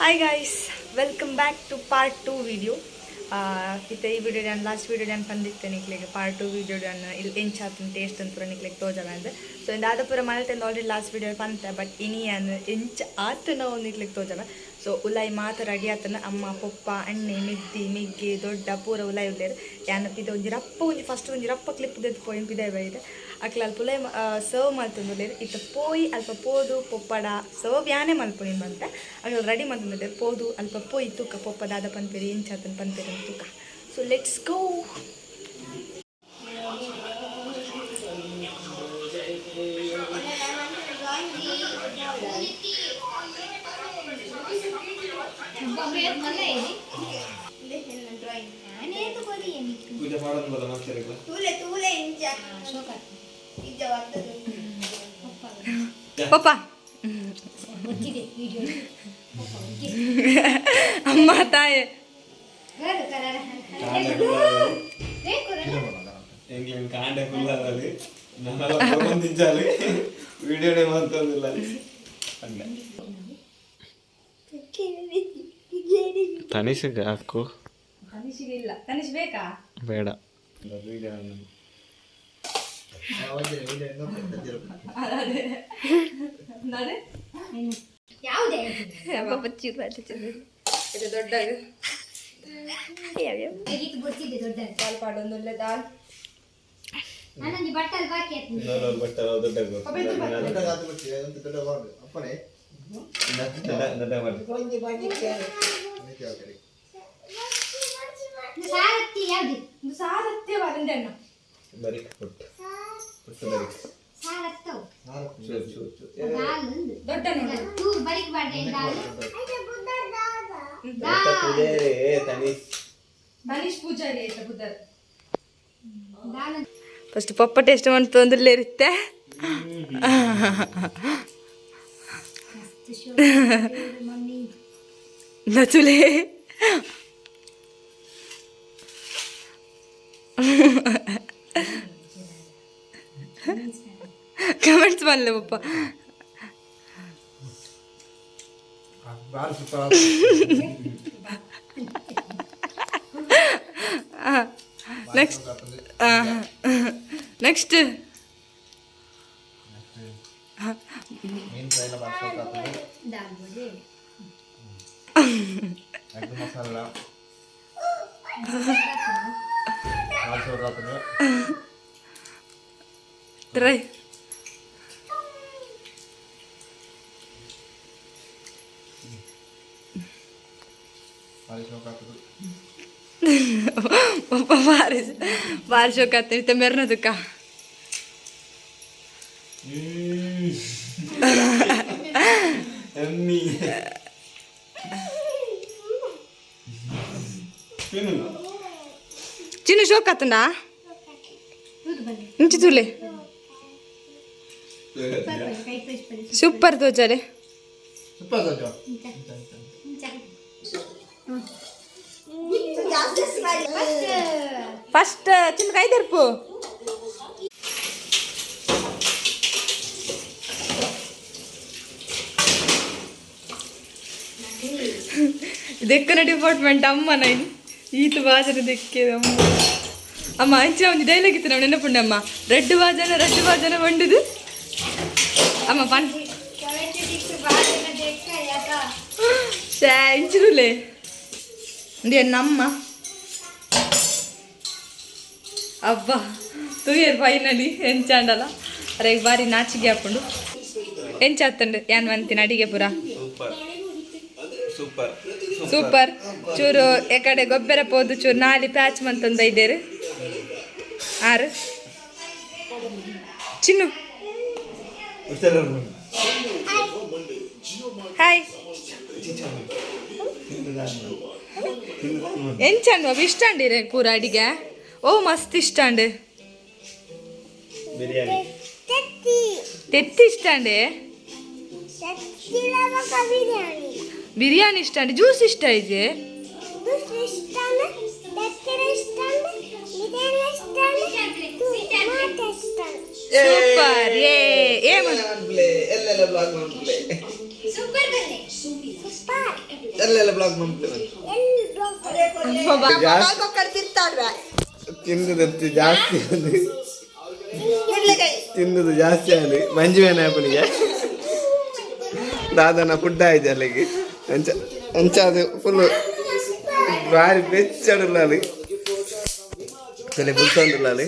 Hi guys, welcome back to part 2 video. ಇತ್ತೆ ಈ video ನಾನು ಲಾಸ್ಟ್ ವಿಡಿಯೋ ನಾನು ಬಂದಿತ್ತೆ ನಿಕ್ಲೆಗೆ ಪಾರ್ಟ್ 2 ವಿಡಿಯೋ ನಾನು ಇಲ್ಲಿ ಎಂಚಾತನ್ ಟೇಸ್ಟ್ ಅಂತ ಪೂರ ನಿಕ್ಲೆಗೆ ತೋಜವ ಅಂದ್. ಸೊ ಇಂದಾದ ಪೂರ ಮಲ್ತೆಂದು ಆಲ್ರೆಡಿ ಲಾಸ್ಟ್ ವಿಡಿಯೋ ಪಂತೆ, ಬಟ್ ಇನಿ ಅನ್ ಎಂಚ ಆತನ ನಿಕ್ಲೆಗೆ ತೋಜವ. ಸೊ ಉಲಾಯಿ ಮಾತ ರೆಡಿ ಆತನ, ಅಮ್ಮ ಪೊಪ್ಪ ಅಣ್ಣೆ ಮಿದ್ದಿ ಮಿಗ್ಗಿ ದೊಡ್ಡ ಪೂರ ಉಲಾಯಿ ಉಲ್ಲೇರು. ಯಾನ ಪಿದ ಒಂಜಿ ರಪ್ಪ ಒಂಜಿ ಫಸ್ಟ್ ಒಂಜಿ ರಪ್ಪ ಕ್ಲಿಪ್ ದೆತ್ತು ಪೋಯಿ ಪಿದಾಯಿ ಬೈದೆ ಅಕ್ಲ ಅಲ್ಪ ಉಲಾಯಿ ಸರ್ವ್ ಮಲ್ತೊಂದುಲ್ಲೇರು. ಇತ್ತ ಪೋಯಿ ಅಲ್ಪ ಪೋದು ಪೊಪ್ಪಡ ಸರ್ವ್ ಯಾನೇ ಮಲ್ಪುನಿ ಬಂತೆ ಅಕ್ಲ ರೆಡಿ ಮಲ್ತೊಂದುಲ್ಲೇರು. ಪೋದು ಅಲ್ಪ ಪೋಯಿ ತೂಕ ಪೊಪ್ಪ ದಾದ ಪನ್ಪೇರು ಎಂಚಾತನ ಪನ್ಪೇರು ಅಂತ ತೂಕ. So let's go. ಪೂಜೆ ಮಾಡೋದು ಬಲ್ಲ ಮಾಡ್ತಾರಲ್ಲ. ತೂಲೆ ತೂಲೆ ಇಂಚ ಇಂಚ ಬರ್ತದೆ. ಪಪ್ಪ ಅಮ್ಮ ತಾಯಿ ಎಂಗ್ಲೇನ್ ಕಾಂಡೆ ಫುಲ್ ಆದಲ್ಲಿ ನಾನೆಲ್ಲ ಬಂದಿದ್ದಾಲಿ ವಿಡಿಯೋನೇ ಮಾಡ್ತಂದಿಲ್ಲ ಅಂದೆ. ತನಿಷಿಗೆ ಹಾಕು. ತನಿಷಿಗೆ ಇಲ್ಲ, ತನಿಷ್ ಬೇಕಾ? ಬೇಡ. ಯಾವುದೇ. ಇದು ದೊಡ್ಡ ಇದು ಗೊತ್ತಿದೆ ದೊಡ್ಡ. ದಾಲ್ ಪಾಡೊಂದುಲ್ಲೆ ದಾಲ್. ನಾನೊಂದು ಬಟ್ಟಲ್ ಬಾಕಿ ಆಯ್ತು. ದೊಡ್ಡ ದೊಡ್ಡ ಮಾಡಿ. ಸಾರತ್ತಿ ಯಾವ್ದು? ಒಂದು ಸಾರತ್ಯ ವರಂದೆ ಅಣ್ಣ. ಬರೀ ಪುಟ್ಟು ಪುಟ್ಟು ಬರೀ. ಸಾರತ್ತವು. ಚೂರು ಚೂರು ಚೂರು. ದಾಲ್ ಒಂದು. ದೊಡ್ಡ ನೋಡು. ತೂರು ಬರಿಕ್ ಬಾರ್ದೆ ದಾಲ್. ಪೂಜಾರಿ ತನಿಷ್. ತನಿಷ್ ಪೂಜಾರಿ ಆಯ್ತಾ ಬುದ್ಧರ್. ದಾಲ್. ಫಸ್ಟ್ ಪಪ್ಪ ಟೇಸ್ಟ್ ಮಾಡ್ತೊಂದುಲ್ಲೆ ಇರುತ್ತೆ. ಮಸ್ತ್ ಶೋಕ ಮಮ್ಮಿ. ನಚುಲೆ. ಕಮೆಂಟ್ಸ್ ಮಾಡಲೆ ಪಪ್ಪ. Next next. ಮೀನು ಫ್ರೈ ಎಲ್ಲ ಮಾಡ್ಸೋಕಾಗ್ತದೆ. ದಾಲ್ ಬೋದೆ. ಎಗ್ ಮಸಾಲ ಮಾಡ್ಸೋಕಾಗ್ತದೆ. ಟ್ರೈ. ಮಾಡಿಸೋಕಾಗ್ತದೆ. ಪಪ್ಪ ಬಾರಿ ಬಾರಿ ಶೋಕ ಆಗ್ತದೆ ಮೆರ್ನ ತುಕ್ಕ. ಎಮ್ಮಿ ತಿನ್ನು. ಚಿನ್ನು ಶೋಕ್ ಆತಂಡ. ತೂದು ಬನ್ನಿ. ಇಂಚಿ ತೂಲೆ. ಕೈ ಪೇಸ್ ಬನ್ನಿ. ಸೂಪರ್ ತೋಜಾರೆ. ಸೂಪರ್ ಸಜ್ಜು. ಇಂಚ ಇಂಚ. ಫಸ್ಟ್ ಚಿನ್ನ ಕೈ ತೆರ್ಪು. ದೆಕ್ಕನ ಡಿಪಾರ್ಟ್ಮೆಂಟ್ ಅಮ್ಮ ನೈನ್ ಈತ ಬಾಜನ ದೆಕ್ಕೆ ಅಮ್ಮ ಅಮ್ಮ ಅಂಚಿನ ಒಂದು ಡೈಲಾಗ್ ಇತ್ತು ನಾವು ನೆನಪುಂಡ ಅಮ್ಮ, ರೆಡ್ ಬಾಜನ ರೆಡ್ ಬಾಜನ ಬಂಡುದು ಅಮ್ಮ ಪನ್. ಶೇ ಇಂಚಿರುಲೆ ಇಂದು ನಮ್ಮ ಅಬ್ಬಾ ತುಯರ್ ಫೈನಲಿ ಎಂಚಾಂಡಲ ಅರೆ ಬಾರಿ ನಾಚಿಗೆ ಹಾಕೊಂಡು ಎಂಚಾತಂಡು ಯಾನ್ ಮಂತಿನ ಅಡಿಗೆ ಪೂರ. Super super. ಸೂಪರ್. ಚೂರು ಎಕಡೆ ಗೊಬ್ಬರ ಪೋದು ಚೂರು ನಾಲಿ ಪ್ಯಾಚ್ ಮಂತಂದ ಇದ್ದೇರು ಆರು ಚಿನ್ನು. ಹಾಯ್ ಎಂಚಂಡು ಬಾಬು ಇಷ್ಟ ಅಂಡಿರೆ ಪೂರ ಅಡಿಗೆ? ಓ ಮಸ್ತ್ ಇಷ್ಟ ಅಂಡು. ಬಿರಿಯಾನಿ. ತೆತ್ತಿ ಇಷ್ಟ ಅಂಡೆ. ಬಿರಿಯಾನಿ ಇಷ್ಟ ಅಂಡೆ, ಜ್ಯೂಸ್ ಇಷ್ಟ ಇದೆ. ಸೂಪರ್ ಏ ಏ. ಎಲ್ಲೆಲ್ಲ ಬ್ಲಾಗ್ ಮಾಡ್ಲೆ. ಸೂಪರ್ ಬನ್ನಿ. ಎಲ್ಲ ಬ್ಲಾಗ್ ಮಾಡ್ತೇವೆ. ತಿಂದದ್ದು ಜಾಸ್ತಿ, ತಿಂದದ್ದು ಜಾಸ್ತಿ ಆಗಲಿ. ಮಂಜುವೇನ ಆಪನಿಗೆ ದಾದನ ಫುಡ್ ಆಯ್ತು ಅಲ್ಲಿಗೆ. ಅಂಚ ಅಂಚ ಅದು ಫುಲ್ ಭಾರಿ ಬೆಚ್ಚಡುಲ್ಲ ಅಲ್ಲಿ, ತಲೆ ಬುಲ್ತೊಂದುಲ್ಲ ಅಲ್ಲಿ,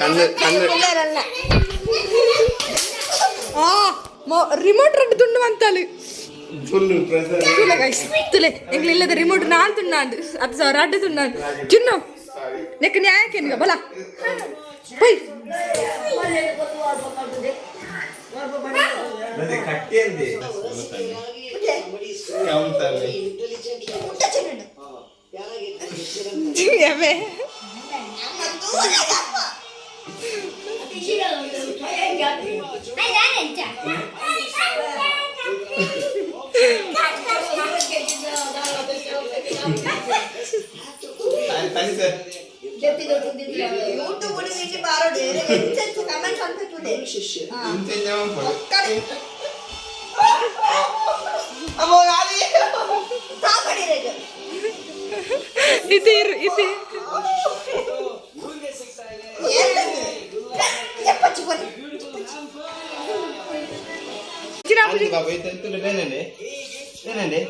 ಕಣ್ಣು ಕಣ್ಣು. ರಿಮೋಟ್ ರೆಡ್ ತುಂಡು ಅಂತಾಲಿ. Full pressure. ತುಲೆ ಗೈಸ್, ತುಲೆ. ಎಂಗ್ಲ ಇಲ್ಲದ ರಿಮೋಟ್ ನಾಲ್ ತುಂಡಾಂಡು, 10,000 ಅಡ್ಡು ತುಂಡಾಂಡು. ಚಿನ್ನು, ನೆಕ್ ನ್ಯಾಯಕ್ಕೆ ಬಲ ಪೊಯ್. ಮತ್ತೆ ಕಟ್ಟಿ ಅಂದೆ. ಎವೆ. ಸರ್. ಯೂಟ್ಯೂಬ್ ಬಾರೋಡು ಕಮೆಂಟ್ಸ್ ಅನ್ಪಿಸ್ತದೆ. ಇದು ಇರು ಇದು. ಬಾಬು ಇದು ಬೇನಂడి ಬೇನಂಡಿ.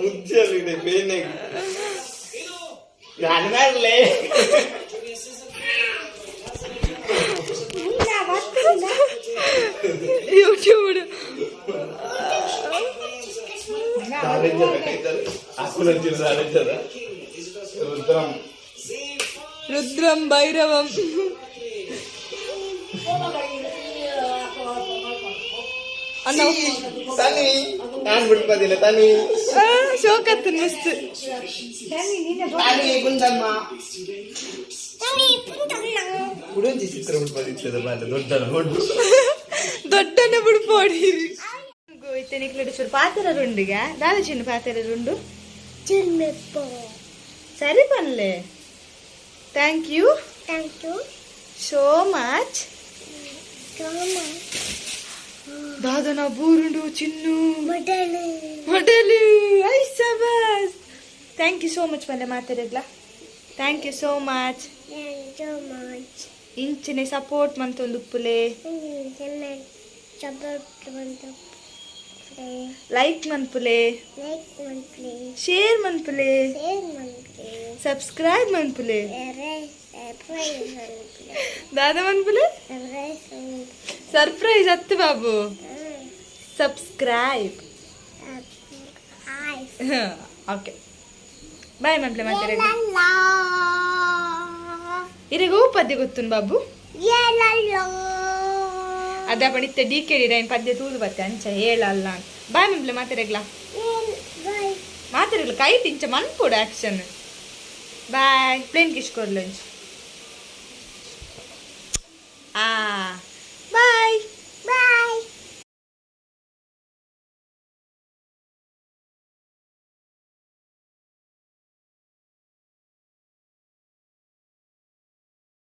ಮುಜ್ಜಲ್ಲಿದೆ ಬೇನೆ. ನಾನು ಮಾಡಲೇ. ಯೂಟ್ಯೂಬ್. ರುದ್ರಂ. ರುದ್ರಂ ಭೈರವಂ. ಅಣ್ಣ. ತನಿ, ನಾನು ಬಿಡ್ಪದಿಲ್ಲ ತನಿ. ಶೋಕತ್ತು ಮಸ್ತ್. ತನಿ ಕುಂದಮ್ಮ ಕುಡಂಜಿ ಚಿತ್ರ ಬಿಡ್ಪದಿತ್ತದ ಬಾಲ ದೊಡ್ಡನ ಹೊಡ್ಡು. ದೊಡ್ಡನೆ ಬಿಡ್ಪೋಡಿ. ಇತ್ತೆ ನಿಕ್ಲೆಡ್ ಚೂರು ಪಾತೆರ ರುಂಡಿಗೆ ದಾದ ಚಿನ್ನ ಪಾತೆರ ರುಂಡು. ಸರಿ ಪನ್ಲೆ. Thank you. Thank you so much. So much. ದಾದನ ಬೂರುಂಡು ಚಿನ್ನು? ಮೊದಲು. ಹೋಟೆಲ್ I ಸಬಾಸ್. Thank you so much ಪಲ್ಲೆ ಮಾತಾಡಿದ್ಲ. Thank you so much. So much. ಇಂಚಿನೆ support ಮಂತೊಂದು ಉಪ್ಪುಲೆ. Support ಬಂತು. ಲೈಕ್ ಮನ್ಪುಲೆ. ಲೈಕ್ ಮನ್ಪುಲೆ. ಶೇರ್ ಮನ್ಪುಲೆ. ಶೇರ್ ಮನ್ಪುಲೆ. ಸಬ್ಸ್ಕ್ರೈಬ್ ಮನ್ಪುಲೆ. ದಾದ ಮನ್ಪುಲೆ? ಸರ್ಪ್ರೈಸ್ ಅತ್ತು ಬಾಬು. ಸಬ್ಸ್ಕ್ರೈಬ್. ಓಕೆ, ಬಾಯ್ ಮನ್ಪುಲೆ ಮಾತಾಡ. ಇರೆಗ್ ಓ ಪದ್ಯ ಗೊತ್ತುನ್ ಬಾಬು? ಅದ ಪಣಿತ್ತೆ ಡಿ ಕೆ ಡಿ ಪದ್ಯ ತೂದು ಬತ್ತೆ ಅಂಚ ಹೇಳಲ್ಲ. ಬಾಯ್ ಮನ್ಪುಲೆ ಮಾತಾಡಗ್ಲ. ಮಾತಾಡಗ್ಲ ಕೈ ತಿಂಚ ಮನ್ಪೋಡು ಆಕ್ಷನ್. ಬಾಯ್. ಪ್ಲೇನ್ ಕಿಶ್ ಕೊರ್ಲಂಚ್. ಆ.